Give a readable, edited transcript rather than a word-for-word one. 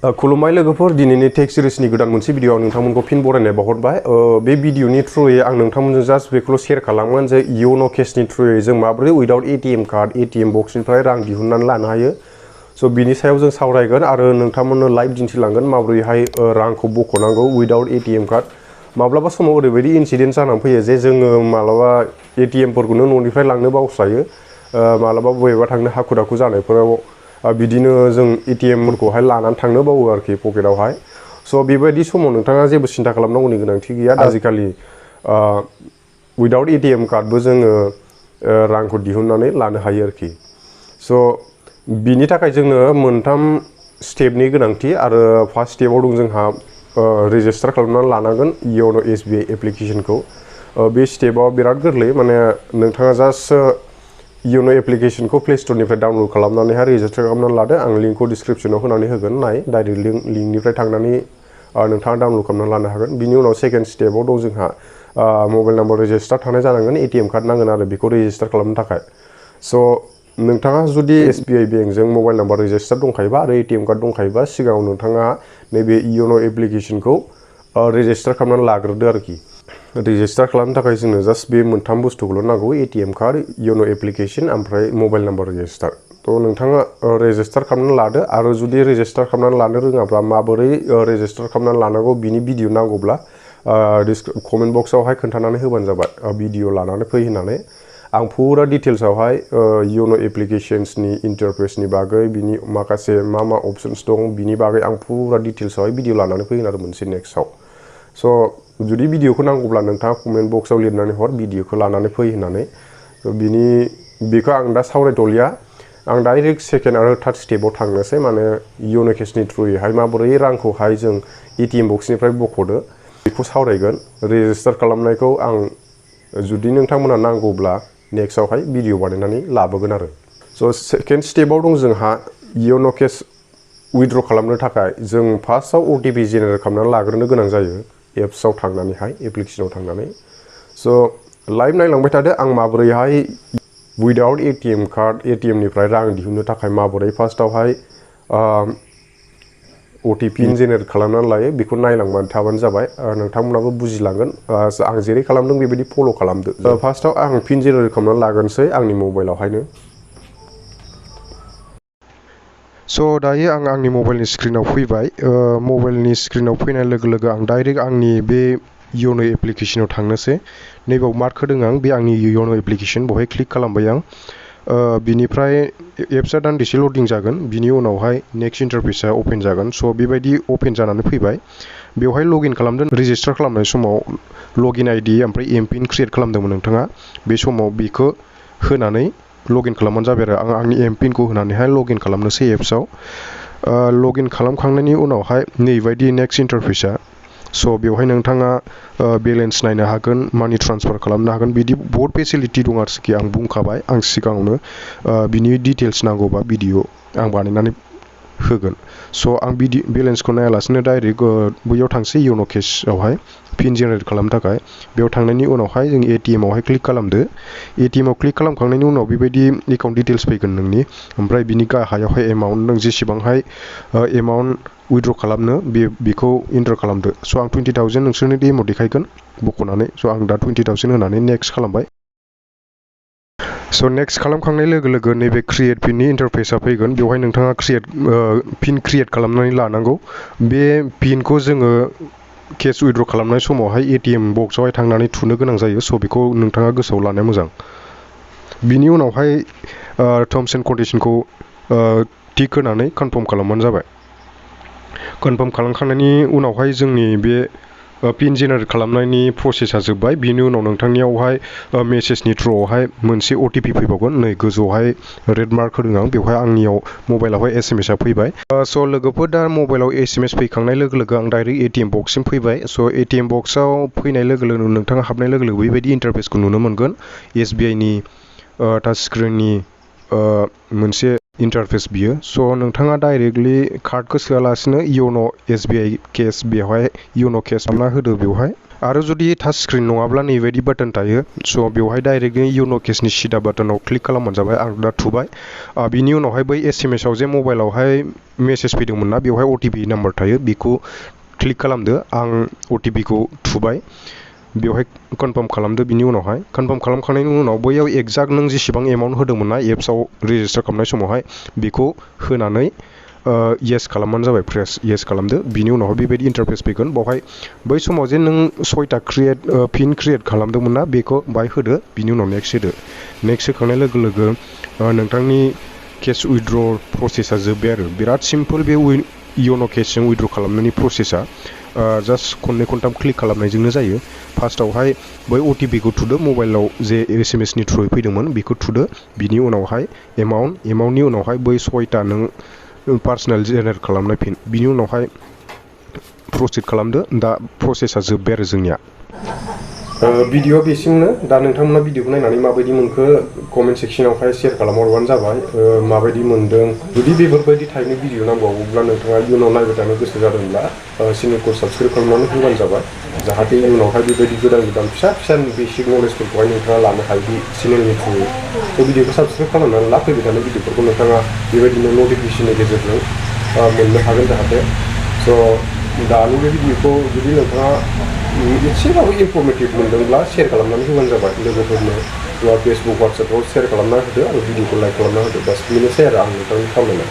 खुलुमबाय लोगोफोर दिनैनि टेक सिरिजनि गोदान मोनसे भिडिअ आं नोंथांमोनखौ फिन बरायनाय बावहरबाय बे भिडिअनि थ्रुयै आं नोंथांमोनजों जास्ट बेखौल' शेयार खालामगोन जे योनो केशनि थ्रुयै जों माबोरै उइदाउट एटीएम कार्ड एटीएम बक्सनिफ्राय रां दिहुननानै लानो हायो स' बिनि सायाव जों सावरायगोन आरो नोंथांमोननो लाइभ दिन्थिलांगोन माबोरैहाय रांखौ बख'नांगौ उइदाउट एटीएम कार्ड माब्लाबा समाव ओरैबायदि इनसिडेन्ट जानानै फैयो जे जोङो माब्लाबा एटीएमफोरखौनो न'निफ्राय लांनो बावस्रायो माब्लाबा बबेबा थांनो हाखु दाखु जानायफोराव बिदिनो जों एटीएमफोरखौहाय लानानै थांनो बावो आरोखि पकेटावहाय स' बेबायदि समाव नोंथाङा जेबो सिन्था खालामनांगौनि गोनांथि गैया आजिखालि उइदाउट एटीएम कार्डबो जोङो रांखौ दिहुननानै लानो हायो आरोखि स' बिनि थाखाय जोंनो मोनथाम स्टेपनि गोनांथि आरो फार्स्ट स्टेपाव दं जोंहा रेजिस्टार खालामनानै लानांगोन योनो एसबिआई एप्लिकेशनखौ बे स्टेपाव बिराद गोरलै माने नोंथाङा जास्ट योनो एप्लिकेशनखौ प्ले स्टोरनिफ्राय डाउनलड खालामनानैहाय रेजिस्टार खालामनानै लादो आं लिंकखौ डिसक्रिप्शनाव होनानै होगोन नाय डाइरेक्ट लिंकनिफ्राय थांनानै नोंथाङा डाउनलड खालामनानै लानो हागोन बिनि उनाव सेकेन्ड स्टेपाव दं जोंहा मबाइल नाम्बार रेजिस्टार थानाय जानांगोन एटीएम कार्ड नांगोन आरो बेखौ रेजिस्टार खालामनो थाखाय स' नोंथाङा जुदि एसबिआई बेंकजों मबाइल नाम्बार रेजिस्टार दंखायोबा आरो एटीएम कार्ड दंखायोबा सिगाङाव नोंथाङा नैबे योनो एप्लिकेशनखौ रेजिस्टार खालामनानै लाग्रोदो आरोखि रेजिस्टार खालामनो थाखाय जोंनो जास्ट बे मोनथाम बुस्थुखौल' नांगौ एटीएम कार्ड योनो एप्लिकेशन ओमफ्राय मबाइल नाम्बार रेजिस्टार थ' नोंथाङा रेजिस्टार खालामनानै लादो आरो जुदि रेजिस्टार खालामनानै लानो रोङाब्ला माबोरै रेजिस्टार खालामनानै लानांगौ बिनि भिडिअ नांगौब्ला कमेन्ट बक्सआवहाय खोन्थानानै होबानो जाबाय भिडिअ लानानै फै होननानै आं फुरा डिटेल्सआवहाय योनो एप्लिकेशन्सनि इन्टारफेसनि बागै बिनि माखासे मा अपसन्स दं बिनि बागै आं फुरा डिटेल्सआवहाय भिडिअ लानानै फैगोन आरो मोनसे नेक्स्टआव स' जुदि भिडिअखौ नांगौब्ला नोंथाङा कमेन्ट बक्सआव लिरनानै हर भिडिअखौ लानानै फै होननानै बेखौ आं दा सावरायथ'लिया आं डाइरेक्ट सेकेन्ड आरो थार्ड स्टेपाव थांनोसै माने योनो केशनि थ्रुयैहाय माबोरै रांखौहाय जों एटीएम बक्सनिफ्राय बख'दो बेखौ सावरायगोन रेजिस्टार खालामनायखौ आं जुदि नोंथांमोना नांगौब्ला नेक्स्टआवहाय भिडिअ बानायनानै लाबोगोन आरो स' सेकेन्ड स्टेपाव दं जोंहा योनो केश उइथड्र खालामनो थाखाय जों फार्स्टआव ओटिपि जेनेरेट खालामनानै लाग्रोनो गोनां जायो एप्सआव थांनानैहाय एप्लिकेशनाव थांनानै स' लाइभ नायलांबाय थादो आं माबोरैहाय उइदाउट एटीएम कार्ड एटीएमनिफ्राय रां दिहुननो थाखाय माबोरै फार्स्टआवहाय ओटिपि जेनेरेट खालामनानै लायो बेखौ नायलांबाय थाबानो जाबाय नोंथांमोनाबो बुजिलांगोन आं जेरै खालामदों बेबायदि फल' खालामदो फार्स्टआव आं पिन जेनेरेट खालामनानै लागोनसै आंनि मबाइलावहायनो स' दायो आं आंनि मबाइलनि स्क्रिनाव फैबाय मबाइलनि स्क्रिनाव फैनाय लोगो लोगो आं डाइरेक्ट आंनि बे योनो एप्लिकेशनाव थांनोसै नैबाव मार्क होदों आं बे आंनि योनो एप्लिकेशन बेवहाय क्लिक खालामबाय आं बिनिफ्राय एप्सआ दान्दिसे लडिं जागोन बिनि उनावहाय नेक्स्ट इन्टारफेसआ अपेन जागोन स' बेबायदि अपेन जानानै फैबाय बेवहाय लगइन खालामदों रेजिस्टार खालामनाय समाव लगइन आइडि ओमफ्राय एमपिन क्रिएट खालामदोंमोन नोंथाङा बे समाव बेखौ होनानै लगइन खालामबानो जाबाय आरो आं आंनि एमपिनखौ होनानैहाय लगइन खालामनोसै एप्सआव लगइन खालामखांनायनि उनावहाय नैबायदि नेक्स्ट इन्टारफेसआ स' बेवहाय नोंथाङा बेलेन्स नायनो हागोन मानि ट्रान्सफार खालामनो हागोन बिदि बहुद फेसिलिटि दं आरोखि आं बुंखाबाय आं सिगाङावनो बिनि डिटेल्स नांगौबा भिडिअ आं बानायनानै होगोन स' आं बेलेन्सखौ नायालासिनो डाइरेक्ट बैयाव थांसै योनो केशआवहाय पिन जेनेरेट खालामनो थाखाय बेयाव थांनायनि उनावहाय जों एटीएमआवहाय क्लिक खालामदो एटीएमआव क्लिक खालामखांनायनि उनाव बेबायदि एकाउन्ट डिटेल्स फैगोन नोंनि ओमफ्राय बिनि गाहायावहाय एमाउन्ट नों जेसेबांहाय एमाउन्ट उइथड्र खालामनो बेखौ एन्टार खालामदो स' आं 20,000 नोंसोरनो डेम' देखायगोन बख'नानै स' आं दा 20,000 होनानै नेक्स्ट खालामबाय स' नेक्स्ट खालामखांनाय लोगो लोगो नैबे क्रिएट पिननि इन्टारफेसआ फैगोन बेवहाय नोंथाङा पिन क्रिएट खालामनानै लानांगौ बे पिनखौ जोङो केश उइथड्र खालामनाय समावहाय एटीएम बक्सआवहाय थांनानै थुनो गोनां जायो स' बेखौ नोंथाङा गोसोआव लानाया मोजां बिनि उनावहाय टार्म्स एन्ड कन्डिशनखौ टिक होनानै कनफार्म खालामबानो जाबाय कनफार्म खालामखांनायनि उनावहाय जोंनि बे पिन जेनेरेट खालामनायनि प्रसेसा जोब्बाय बिनि उनाव नोंथांनियावहाय मेसेजनि थ्रुआवहाय मोनसे ओटिपि फैबावगोन नै गोजौआवहाय रेड मार्क होदों आं बेवहाय आंनियाव मबाइलावहाय एसएमएसआ फैबाय स' लोगोफोर दा मबाइलाव एसएमएस फैखांनाय लोगो लोगो आं डाइरेक्ट एटीएम बक्ससिम फैबाय स' एटीएम बक्सआव फैनाय लोगो लोगो नोंथाङा हाबनाय लोगो लोगो बेबायदि इन्टारफेसखौ नुनो मोनगोन एसबिआईनि टाच स्क्रिननि मोनसे इन्टारफेस बियो स' नोंथाङा डाइरेक्टलि कार्डखौ सोआलासिनो योनो एसबिआई केश बेवहाय योनो केश खालामना होदो बेवहाय आरो जुदि टाच स्क्रिन नङाब्ला नैबायदि बाटन थायो स' बेवहाय डाइरेक्टलि योनो केशनि सिदा बाटनाव क्लिक खालामबानो जाबाय आं दा थुबाय बिनि उनावहाय बै SMS आव जे मबाइलावहाय मेसेज फैदोंमोन ना बेवहाय OTP नाम्बार थायो बेखौ क्लिक खालामदो आं OTP खौ थुबाय बेवहाय कनफार्म खालामदो बिनि उनावहाय कनफार्म खालामखांनायनि उनाव बैयाव एक्जाक्ट नों जेसेबां एमाउन्ट होदोंमोन ना एप्सआव रेजिस्टार खालामनाय समावहाय बेखौ होनानै येस खालामबानो जाबाय प्रेस येस खालामदो बिनि उनावहाय बेबायदि इन्टारफेस फैगोन बावहाय बै समाव जे नों 6टा पिन क्रिएट खालामदोंमोन ना बेखौ बाहाय होदो बिनि उनाव नेक्स्ट होदो नेक्स्ट होखांनाय लोगो लोगो नोंथांनि केश उइथड्र प्रसेसा जोब्बाय आरो बिराद सिम्पल बे योनो केशजों उइथड्र खालामनायनि प्रसेसा जास्ट खननै खनथाम क्लिक खालामनायजोंनो जायो फार्स्टआवहाय बै OTP खौ थुदो मबाइलाव जे SMS नि थ्रुयै फैदोंमोन बेखौ थुदो बिनि उनावहाय एमाउन्टनि उनावहाय बै 6टा नों पार्सनेल जेनेरेट खालामनाय पिन बिनि उनावहाय प्रसिड खालामदो दा प्रसेसा जोब्बाय आरो जोंनिया भिडिअ बेसिमनो दा नोंथांमोना भिडिअखौ नायनानै माबायदि मोनखो कमेन्ट सेक्सनावहाय शेयार खालामहरबानो जाबाय माबायदि मोनदों जुदि बेफोरबायदि टाइपनि भिडिअ नांबावोब्ला नोंथाङा इयुनाव नायबाय थानो गोसो जादोंब्ला चेनेलखौ साबस्क्राइब खालामनानै होबानो जाबाय जाहाथे इयुनावहाय बेबायदि गोदान फिसा बेसिक नलेजफोरखौहाय नोंथाङा लानो हायो चेनेलनि थ्रुयै स' भिडिअखौ साबस्क्राइब खालामनानै ला फैबाय थानाय भिडिअफोरखौ नोंथाङा बेबायदिनो नटिफिकेसननि गेजेरजों मोननो हागोन जाहाथे स' दानि बे भिडिअखौ जुदि नोंथाङा एसेबाबो इनफरमेटिभ मोनदोंब्ला शेयार खालामनानै होबानो जाबाय लोगोफोरनो फेसबुक वाट्सएपआव शेयार खालामना होदो आरो भिडिअखौ लाइक खालामना होदो बास बेनोसै आरो आं नोंथांनि खावलायनाय